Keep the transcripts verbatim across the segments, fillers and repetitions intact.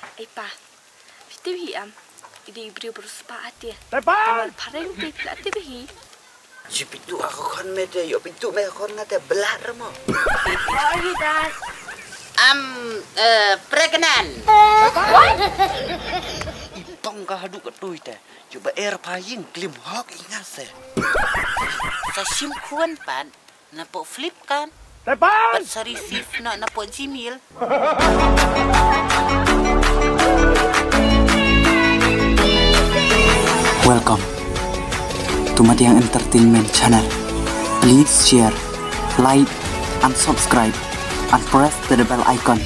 Ai pa, phi tip hi em, i dei i briew ba riewspah te. Namar phareng te phi la tip hi. Ji pyntu ha ka khon me te, ïoh pyntu me ha ka khon nga te blah re mo. Oi dad. I'm uh, pregnant. I pang ka haduh ka tui te. Ïoh ba er pha ïing klim hok i nga se. Sa shim khun pat. Na pok Flipkart. Tepan! Bat sa receive na, na pok Gmail. Welcome to Madiang Entertainment Channel. Please share, like, and subscribe, and press the bell icon.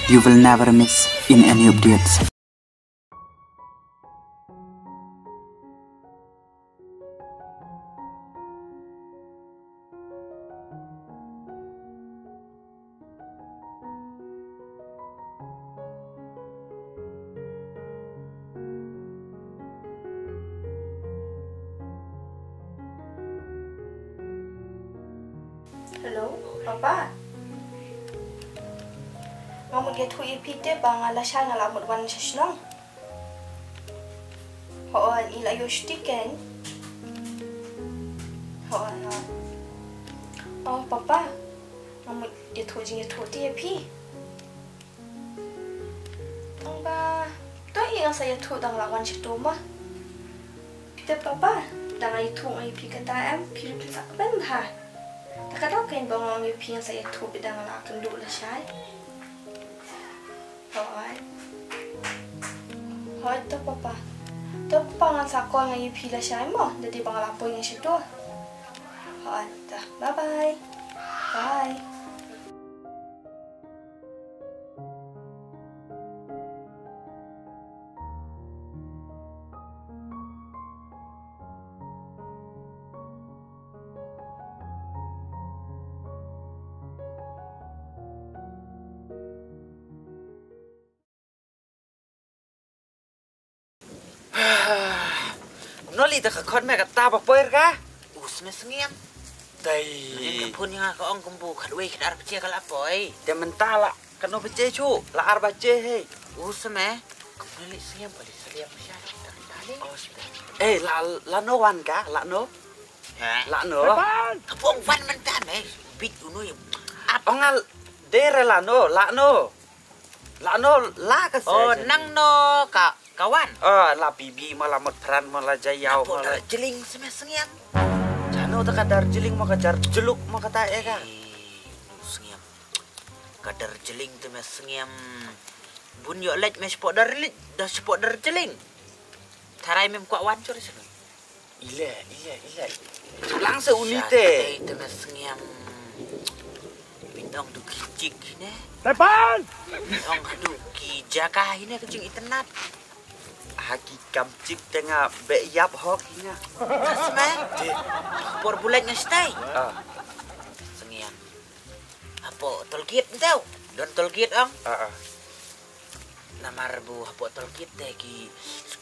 You will never miss in any updates. Hello, Papa. Nga mut ïathuh ïa phi te ba nga lashai nga la mut wan sha shnong. Hooid, i la ïoh shuti kein. Hooid, hooid. Oh, Papa. Nga mut ïathuh jingïathuh te ïa phi. Tang ba, to hi nga sa ïathuh dang la wan sha to ma. Te Papa, dang ïathuh nga ïa phi kata em, phi ruh phin sa kmen bha. Ta ka daw kein ba nga ong ïa phi nga sa ïathuh bad dang la kynduh lashai. Hooid. Hooid to Papa. To Papa ngan sa call nga ïa phi lashai mo, da dei ba nga la poi nga sha to. Hooid to. Bye bye. Bye. Noli da ka khot me ka ta ba poi ka. Us me sngiam. Dai. Ka phun nga ka ong kumbu khat wei khat ar baje ka la poi. Te mynta la kano baje chu la ar baje he. Us me. Noli sngiam pali saliam sha. Eh la la no wan ka la no. He? La no. Ka pung wan mynta me. Bit unu. Ap. Ong al dere la no la no. La no la ka se. Oh nang no ka kawan. Oh la bibi ma la mot pran ma la jayau ma la. Darjeeling seme sngiam. Jano ta ka Darjeeling ma ka jar jeluk ma ka ta ega. Sngiam. Ka Darjeeling te me sngiam. Bun ïoh leit me spot Darjeeling da spot Darjeeling. Tharai mem kwah wan chore sene. Ile ile ile. Lang se uni te. Te me sngiam. Bintong tu ki chik ne. Tepan. Bintong hadu ki jaka hine ke jing internet. Ha ki kam chik te nga be yap hok hina. Sasme. Por bulan nga stay. Ah. Sngiam. Hapoh toll gate nteu. Don toll gate ong. Ah ah. Namar bu hapoh toll gate te ki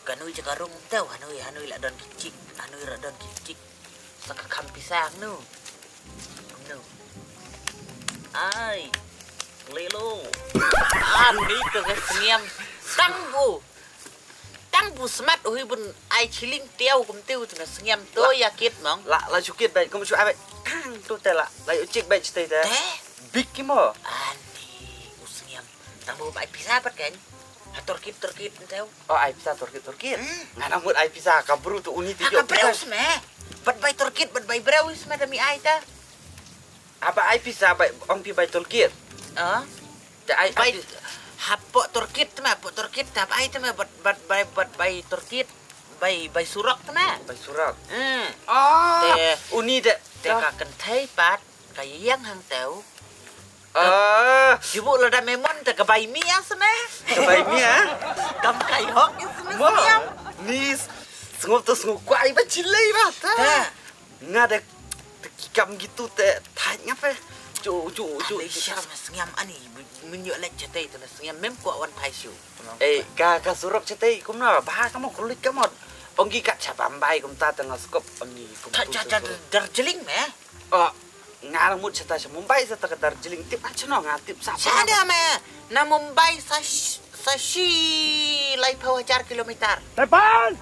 kanui jaka rung nteu hanui hanui la don ki chik hanui ra don ki chik. Sa ka kham pisa nu. Nu. Ai. Lelo. Ani tu ke sngiam. Tang bu. Tang bu smat uhi bun ai chiling tiau kum tiu tu na sngiam tu ya kit mong. La la chukit bai kum chu ai bai. Tang tu te la la yu chik bai chite te. Te? Big ki mo. Ani u sngiam. Tang bu bai pisa pat kan. Ha torkit torkit nteu. Oh ai pisa torkit torkit. Hmm. Ngana mut ai pisa ka bru tu uni ti. Ha ka breu sme. Bat bai torkit bat bai breu sme demi ai ta. Aba ai pisa bai ong pi bai toll gate. Ah. Te ai bai hapoh toll gate te ma hapoh toll gate te bai te ma bat bat bai bat bai toll gate bai bai surok te ma. Bai surok. Hmm. Ah. Te uni de te ka kynthei pat ka ïeng hangteu. Ah. Jibu lada memon te ka bai mi ah sene. Ka bai mi ah. Kam kai hok ya sene. Mo. Ni sngop to sngop kwai ba chilei ba ta. Nga de te ki kam gitu te thait nga pe. Ju ju ju. Sngam ani min yo lek chatei te sngam mem ko wan thai shu. Eh ka ka surok chatei kumna ba ka mo kulik ka mo. Ong ki ka cha bambai kumta te nga skop ong ni kum. Cha cha Darjeeling me. Oh nga mut chata cha Mumbai sa ta ka Darjeeling tip a chano nga tip sa. Cha da me na Mumbai sa Ta shi laiphew hajar kilometer. Tepan!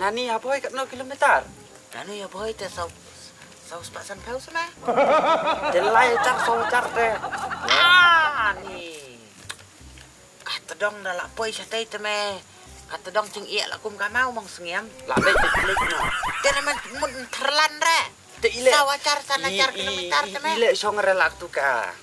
Nani ha Bhoi katno kilometer? Nani ha Bhoi te saw, saw spah sanphew sma. Te lai hajar saw hajar te. Ah, ni. Ka tdong da la poi shatei te me. Ka tdong jingeh la kum ka maw mong Sngem. La beit te klik no. Te na men mun tharlan re. Te ile. Saw hajar san hajar kilometer te me. Ile shong re la tu ka.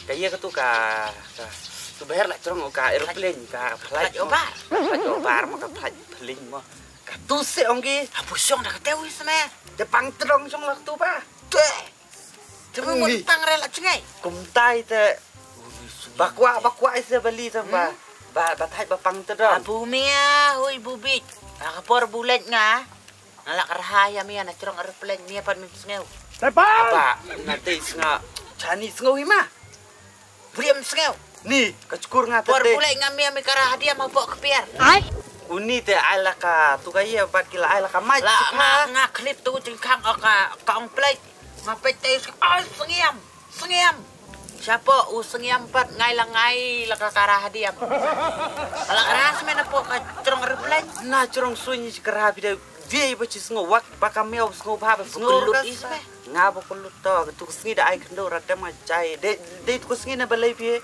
Ka ïa ka tu ka, ka, tu ba her la jrong ka aeroplane, ka flight mo. Flyover. Flyover mo, ka flight plane mo. Ka tu se ong ki. Habu shong da ka teu is me. Te pang tdong shong la tu ba. Te. Te mo tang re la jngai. Kumtai te. Ba kwah, ba kwah is bali te ba. Ba, ba thait ba pang tdong. Abu mia, hui bubit. Ka por bulet nga. Nga la kyrha ïa mia na jrong aeroplane mia pat mim sngew. Tepan! Apa, na te snga. Chani sngew hi ma. Briem sngew. Ni, ka chukur nga te. Por pulai nga mia mi kara hadia ma bok kpiar. Ai. Uni te ai la ka tu ka ïa bat ki la ai la ka mai. La nga, nga khlip tu jingkhang ka, ka ong plai. Nga peit te ai sngiam. Sngiam. Shapo u sngiam pat ngai la ngai la ka kara hadiam. Ka la kara smen apo ka jrong aeroplane. Na jrong suin kara bi dei dei ba chi sngew wak ba ka miaw sngew ba ba sngew. Kulut is me. Nga ba kulut to tu sngi da ai kendo radam nga chai. Dei dei tu sngi na balai bi.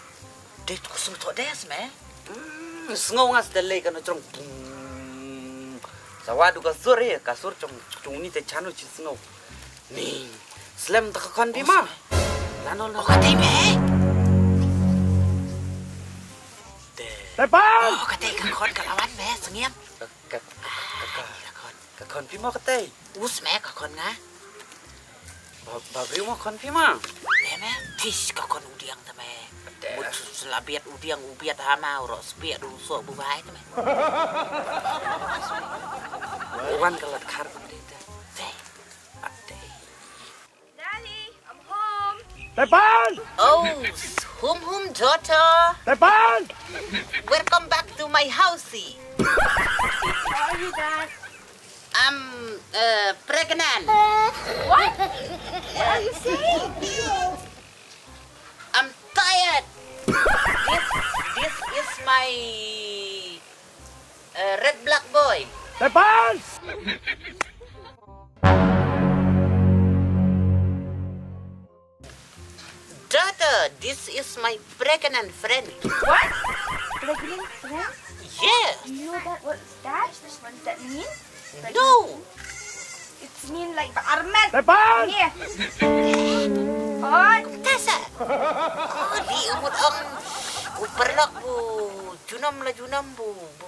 Dei tu sngi to des me. Hmm, sngew nga sdalei ka no jrong. Bum. Sawadu ka sur ye ka sur jrong jrong ni te chanu chi sngew. Ni, slem ta ka khon bi ma. Lano, lano. Oh, ka tei me. Te. Tepan! Oh, ka tei ka khon ka lawan me, sngiam. Ka, ka, ka, ka, ka khon. Ka khon bi ma ka tei. Us me ka khon nga. Ba, ba briew ma khon bi ma. Te me, tish ka khon udiang te me. Te. Mut sla biat udiang ubiat hama uro spiat uso bubai te me. Wan ka lat khar ka me te. Te. Daddy, I'm home. Tepan! Oh, home, home, daughter. Tepan! Welcome back to my housey. How are you, Dad? I'm uh, pregnant. What? What are you saying? I'm tired. This, this is my uh, red black boy. Tepan! Daughter, this is my pregnant friend. What? Pregnant friend? Yes. Do you know that what that? What does that mean? No. It's mean like ba armet. Tepan. Yeah. Oh, tasa. Oh, di umut ong. Uperlok bu junam la junam bu. Bu.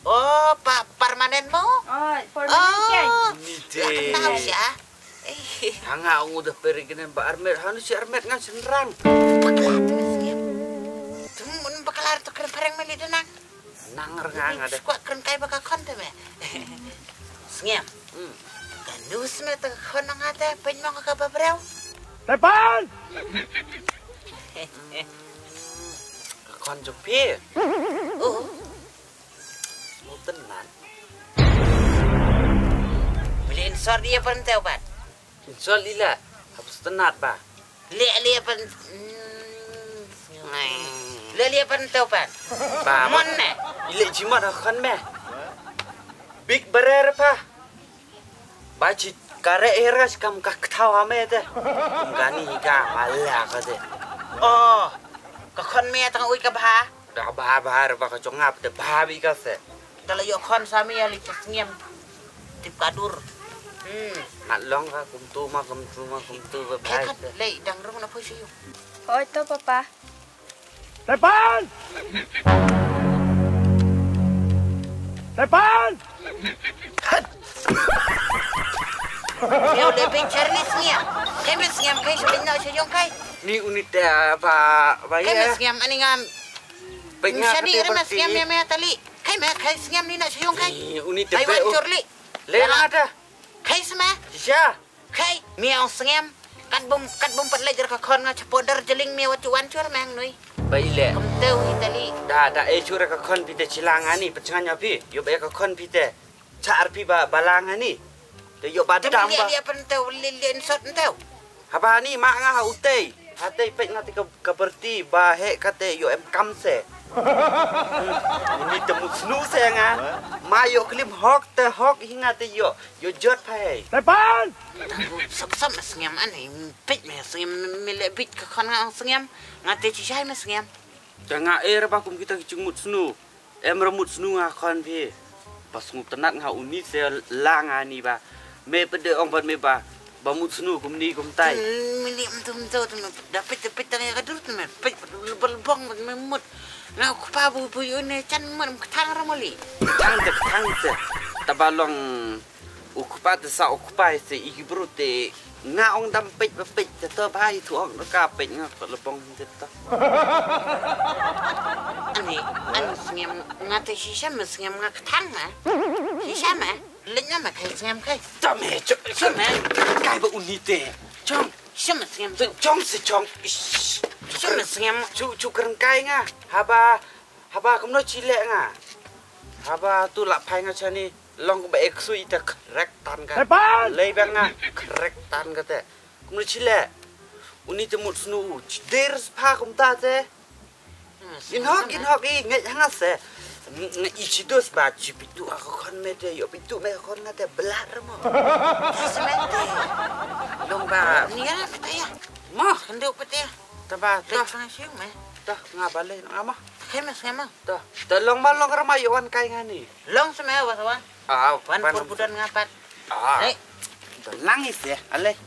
Oh, pa permanent mo? Oh, permanent kan? Oh, ni de. Kenal siya. Hanga ong udah pergi kenen ba armet, hanu si armet ngan senrang. Bakla tu siap. Tum mun bakla tu keren pereng meli denang. Nang rengang ada. Squat keren kai baka kon te me. Sngem. Hmm. Kanus me te kon nang ate pen mong ka babreu. Tepan. Ka kon jopi. Oh. Smutan man. Beli insor dia panteu bat. Insol ila. Hapus tenat ba. Lek lek pan. Hmm. Lek lek pan tau pan. Ba mon ne. Ile jimat ha khon me. Big berer pa. Ba chi kare eras kam ka kthau ha me te. Kum kani ka mala ka te. Oh. Ka khon me tang ui ka ba. Da bha bha re ba ka jong ap te bha bi ka se. Da la ïoh khon sa mi ïa li ka sngem. Tip ka dur. Hmm. Mat long ka kumtu ma kumtu ma kumtu ba bha. Lei dang rung na phu shu. Hoi to papa. Tepan! Tepan! Yow le pin cherni sngem. Kai me sngem kai shu bin na shu yong kai. Ni unit ba ba. Kai me sngem ani ngam. Pek nga shani kate rema berti. Sngem ya me tali. Kai me kai sngem ni na shayong kai. Ni uni te. Ai pe wan u. Chorli. Le na ada. Kai sma. Ya. Kai mi ong sngem. Kat bum kat bum pat lejer ka khon nga chapo dar jeling mi wat wan chor mang nui. Bai le. Kum teu hi tali. Da da e chura ka khon pi te chilang ani pechangan ya pi. Yo ba ka khon pi te. Char pi ba balang ani. Te yo ba dam ba. Te lia pen teu lia lia insot teu. Haba ni ma nga ha utei. Hate peit nga te ka, ka berti ba heh kate ïoh em kam se. Uni te mut snu se nga. Ma ïoh klim hok te hok hi nga te ïoh. Ïoh jot pha hei. Tepan! Sop sop me sngem an hei. Peit me sngem me le bit ka khon nga sngem. Nga te chi shai me sngem. Te nga er ba kum kita ki jingmut snu. Em ra mut snu nga khon phi. Ba sngewtynnat nga uni se la nga ni ba. Me pede ong bad me ba. Ba mut snu kumni kumtai. Mini mtu mtu tu me. Dapit dapit tang ya kadur tu me. Pit bal bong me mut. Nga kupa bu bu yu ne chan mut ktang ra moli. Ktang te ktang te. Taba long u kpa te sa u kpa se i ki bru te nga ong dam peit ba peit te to ba i thu ong ka peit nga ko lebong te to. Ani an sngem nga te shisha me sngem nga ktang ma. Shisha ma. Lek nga ma kai sngem kai. To me chok. Shisha ma. Kai ba uni te. Chong. Shisha ma sngem. Chong se chong. Shisha ma sngem. Chu chu kereng kai nga. Haba haba kumno chi le nga. Haba tu la phai nga chani. Long ba ek sui ta krek tan ka. Tepan! Lei bang nga krek tan ka te. Kumno chi le. Uni te mut snu u. Chi der spha kumta te. Gin hok gin hok i ngai hanga se. Nga i chi dos ba chi pitu a ko khon me te yo pitu me khon nga te belar mo. Semente. Long ba ni ya pete ya. Mo kendo pete ya. Taba to. Sang siu me. To nga bale nga mo. Khe me sema. To. To long ma long rama yo wan kai nga ni. Long seme wa wa. Ah, wan pur budan nga pat. Ah. Hei. Lang ise, ale.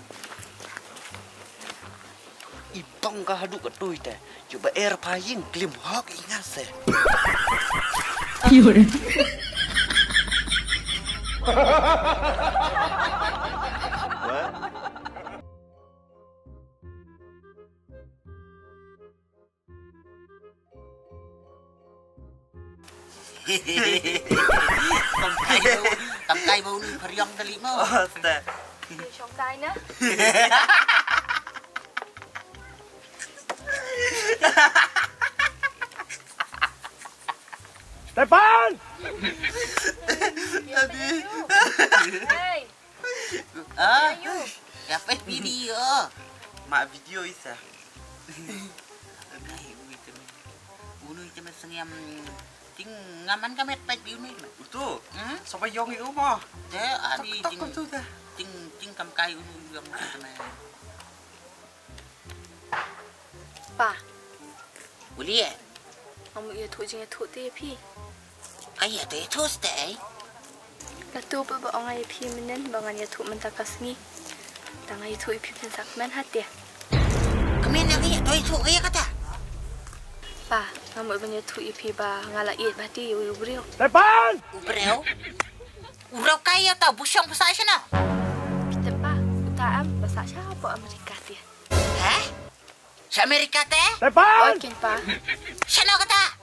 I bang ka hadu ka tui te. Cuba er pa ying klim hok inga se. Kiur. Kam kai bau, kam kai bau ni phariong tali mo. Oh, ste. Shong kai na. Tepan! Hey. Ah, ya pe video. Ma video isa. Ai, ui, teme. Unu teme sengem ting ngaman ka met pet di unu teme. Utu. Hmm? Sapa yong i uma. Te, ah, di ting, ting, ting kam kai unu yong teme. Pa. Uli eh. Nga mut ïathuh jingïathuh te ïa phi. Ai ïa te ïathuh ste ai. Nga tu ba ba ong ïa phi mynnin ba ngan ïathuh mynta ka sngi. Tang nga ïathuh ïa phi phin sa kmen ha te. Kmen ïa ngi ïa to ïathuh ïa kata. Pa, nga mut ban ïathuh ïa phi ba nga la ïeit ba te ïa u briew. Tepan! U briew? U briew kai ïa ta bushong pasa shano? Te pa, uta am pasa sha po Amerika te. Hah? Sha Amerika te? Tepan! Oi kin pa. Shano kata?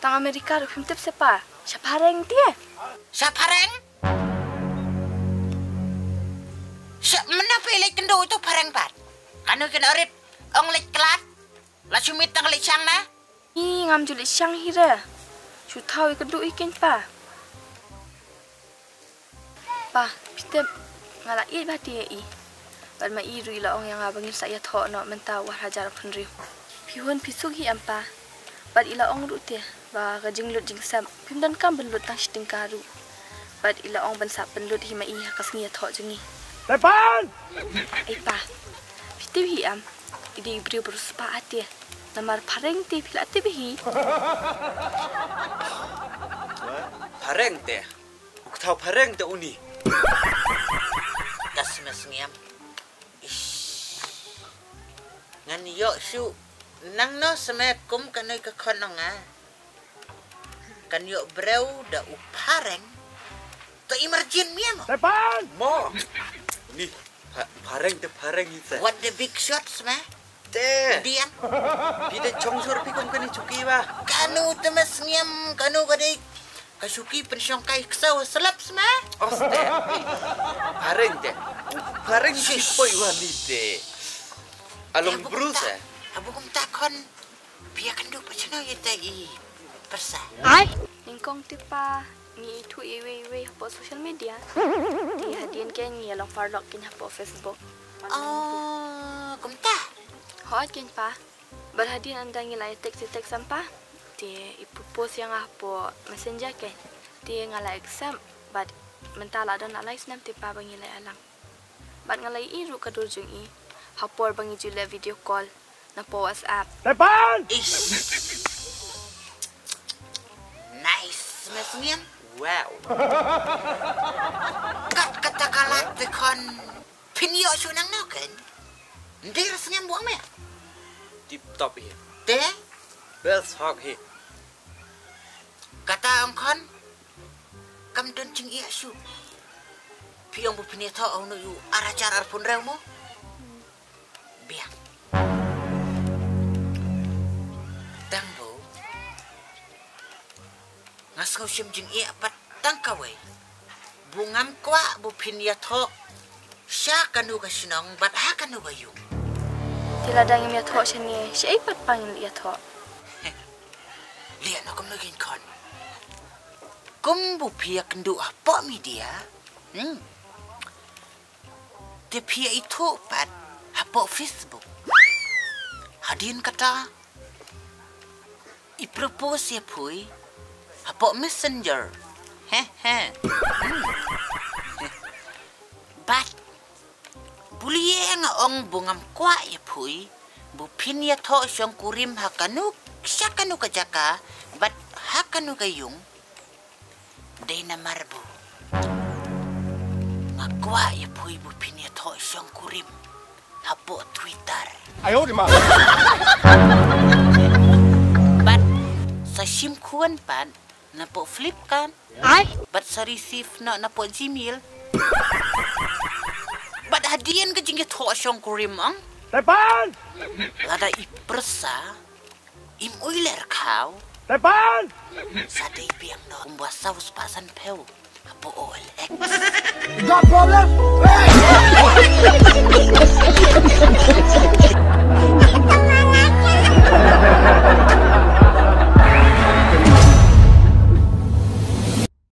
Tang Amerika ruh phim tip se pa. Sha phareng te. Sha phareng? Sha mena pe leit kynduh ito phareng pat. Kano kin orit ong leit klat. La shu mit tang leit shang na. Ih, ngam ju leit shang hi re. Shu thaw ïa ka duh ïa kein pa. Pa, phi tip, nga la ïeit ba te ïa i. Bad ma i ruh i la ong ïa nga ba ngin sa ïathoh noh mynta u ar hajar arphew hynriew. Phi hun phi suk hi em pa. Bad i la ong ruh te ba ka jinglut jingsep phim donkam ban lut tang shi tyngka ruh. Bad i la ong ban sa pynlut hi ma i ha ka sngi ïathoh jong ngi. Tepan! Ei pa, phi tip hi em. I dei i briew ba riewspah te. Namar phareng te phi la tip hi. Phareng te. U kthaw phareng te uni. Ka sngem sngem. Ish. Ngan ïoh shuh. Nangno seme kum kane ka khon ong nga. Kan ïoh briew da u phareng. To emergent mia mo. Tepan! Mo. Ni, pha-, phareng te phareng hi te. What the big shots, ma? Te. Indian. Phi te chong sur phi kum kani chuki ba. Kanu te ma sngem, kanu ka dei. Ka chuki pynshong kai ksaw slap sma. Oste. Phareng te. Phareng shi poi wani te. Along brus eh. Abu kum ta khon. Pia kan du pachno ye te i persa. Ai. Nyngkong te pa ngi ithuh iwei iwei hapoh social media. Te hadien ke ngi ïa long paralok kin hapoh Facebook. Oh, kumta. Ot kein pa. Bad hadien ynda ngi la ïa text ïa text em pa, te i propose ïa nga hapoh Messenger kein. Te nga la accept bad mynta la don la lai snem te pa ba ngi la ïalang. Bad nga la ïohi ruh ka dur jong i ha por ba ngi ju leh video call na poh WhatsApp. Tepan! Ish. Nice, Mesngem. Wow. Kat kata ka lad te khon. Phin ïoh shu nang no kein. Ndir Sngem buang me. Tip top hi. Te? Best hog hi. Kata ong khon. Kam don jingïoh shu. Phi ong bu phin ïathoh ong no ïu ar hajar arphew hynriew mo. Biang. Tang bu. Nga sngew shim jingïoh pat tang kawei. Bu ngam kwah bu phin ïathoh sha kano ka shnong bad ha kano ka ïung. Te lada ngim ïathoh shane, shaei pat pa ngin ïathoh? Lian no kum no kein khon. Kum bu phi ïakynduh hapoh media. Hmm. Te phi ïa ithuh pat hapoh Facebook. Hadien kata i propose ïa phi hapoh Messenger. He he. Bad bu liang ong bu ngam kwah ïa phi bu phin ïathoh shongkurim ha kano sha kano ka jaka bad ha kano ka ïung. Dei namar bu nga kwah ïa phi bu phin ïathoh shongkurim hapoh Twitter. Ayo di ma. Bad sa shim khun pat napoh Flipkart. Ai. Bad sa receive na napoh Gmail. Bad hadien ka jingïathoh shongkurim ong. Tepan! Lada i pyrsa Im uiler khaw. Tepan! Sa dei biang no kumba saw spah san phew hapoh O L X. Got problem?